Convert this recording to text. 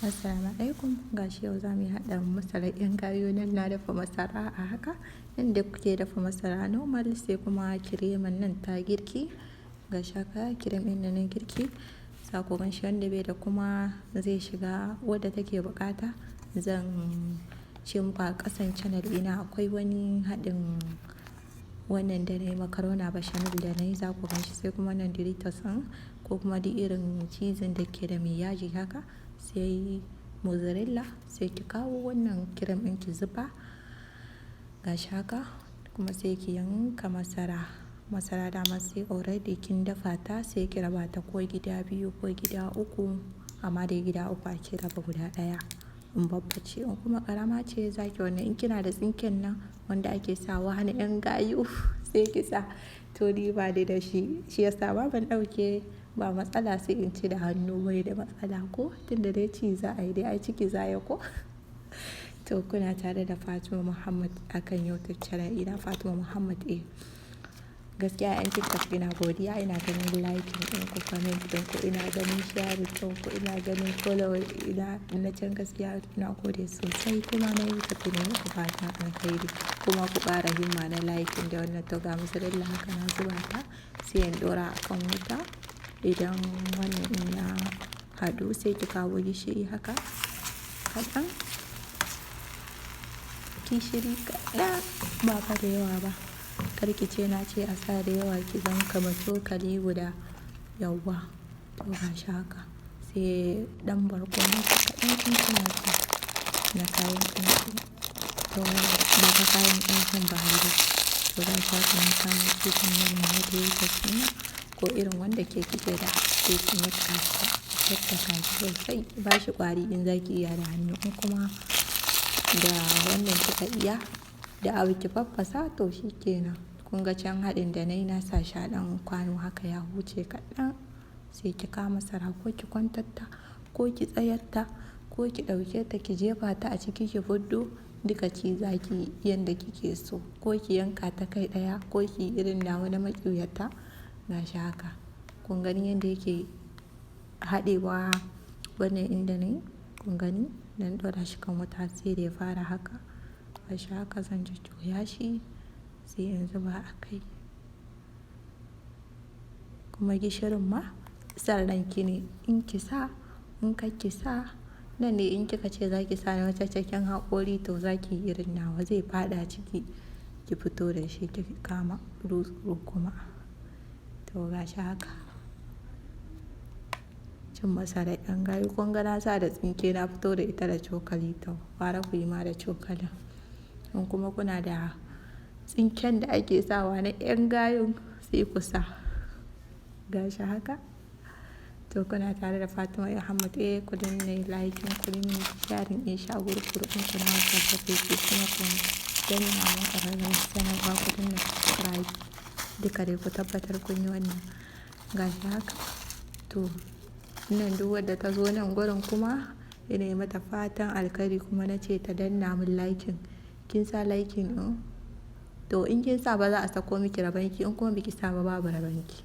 Assalamu alaikum. Gashi yau za mu yi haɗa masarar 'yan gayu. Nan na dafa masara a haka. Inda kuke dafa masara normal, sai kuma kireman nan ta girki. Gashi haka, cream ɗin nan na girki. Za ku gan shi, wanda bai da kuma zai shiga wadda take buƙata. Zan ce muku, a ƙasan channel ɗina akwai wani haɗin wannan da na yi, macaroni bechamel da na yi, za ku gan shi. Sai kuma wannan Doritos ɗin, ko kuma duk irin cheese da ke da mai yaji haka. Sai mozzarella, sai ki kawo wannan cream ɗin ki zuba. Gashi haka, kuma sai ki yanka masara. Masara dama sai already kin dafa ta, sai ki raba ta ko gida biyu ko gida uku, amma dai gida uku ake raba guda ɗaya in babba ce. In kuma ƙarama ce, za ki wannan, in kina da tsinken nan wanda ake sawa na 'yan gayu, sai ki sa. To, ni ba ni da shi, shi yasa ma ban ɗauke ba. Matsala, sai in ci da hannu, bai da matsala ko, tunda dai ci za a yi dai, ai ciki za ya ko. To, kuna tare da Fatima Muhammad akan YouTube channel ina, Fatima Muhammad A. Gaskiya 'yan TikTok, ina godiya, ina ganin liking ɗinku, comment ɗinku, ina ganin sharing ɗinku, ina ganin follow ina na can. Gaskiya ina gode sosai. Kuma na YouTube, ina muku fatan alkhairi, kuma ku ƙara himma na liking da wannan. To, ga mozzarella haka na zuba ta, sai in ɗora a kan wuta. Idan wannan in ya haɗu, sai ki kawo gishiri haka kaɗan. Gishiri kaɗan, ba fa da yawa ba. Kar ki ce na ce a sa da yawa, ki zama kamar cokali guda, yauwa. To, gashi haka. Sai ɗan barkono kaɗan in kina so na kayan ƙamshi. To, ba fa kayan ƙamshin ba har dai. To, gashi haka, na kamo cheese nan na Doritos ɗin, ko irin wanda ke kike da, sai ki niƙa shi, ki tattaka shi sosai, ki bashi ƙwari in zaki iya da hannu. In kuma da wannan kika iya, da abu ki faffasa, to shi kenan. Kun ga can haɗin da na yi, na sa shi a ɗan kwano haka, ya huce kaɗan. Sai ki kawo masara, ko ki kwantar ta, ko ki tsayar ta, ko ki ɗauke ta ki jefa ta a ciki ki fiddo, duka ci zaki yi yanda kike so. Ko ki yanka ta kai ɗaya, ko ki yi irin nawa na maƙiwata. Gashi haka. Kun gani yanda yake haɗewa wannan inda na yi? Kun gani? Na ɗora shi kan wuta sai da ya fara haka. Gashi haka, zan jujjuya shi, sai in zuba a kai. Kuma gishirin ma san ranki ne, in ki sa, in kar ki sa. Nan ne in kika ce za ki sa na wacaccaken haƙori, to za ki yi irin nawa, zai faɗa ciki, ki fito da shi, ki kama tsuru kuma. To, gashi haka. Cin masarar 'yan gayu, kun ga na sa da tsinke, na fito da ita da cokali, to gwara ku yi ma da cokalin. In kuma kuna da tsinken da ake sawa na 'yan gayun, sai ku sa. Gashi haka. To, kuna tare da Fatima Muhammad A. Ku danna liking, ku danna sharing in sha group group ɗinku na WhatsApp da Facebook, kuma ku danna mun ƙararrawar sanarwa, ku danna subscribe. Duka dai ku tabbatar kun yi wannan. Gashi haka. To, nan duk wadda ta zo nan gurin kuma, ina yi mata fatan alkhairi, kuma na ce ta danna mun liking. Kin sa liking ɗin? To, in kin sa ba za a sako miki rabanki, in kuma baki sa ba, babu rabanki.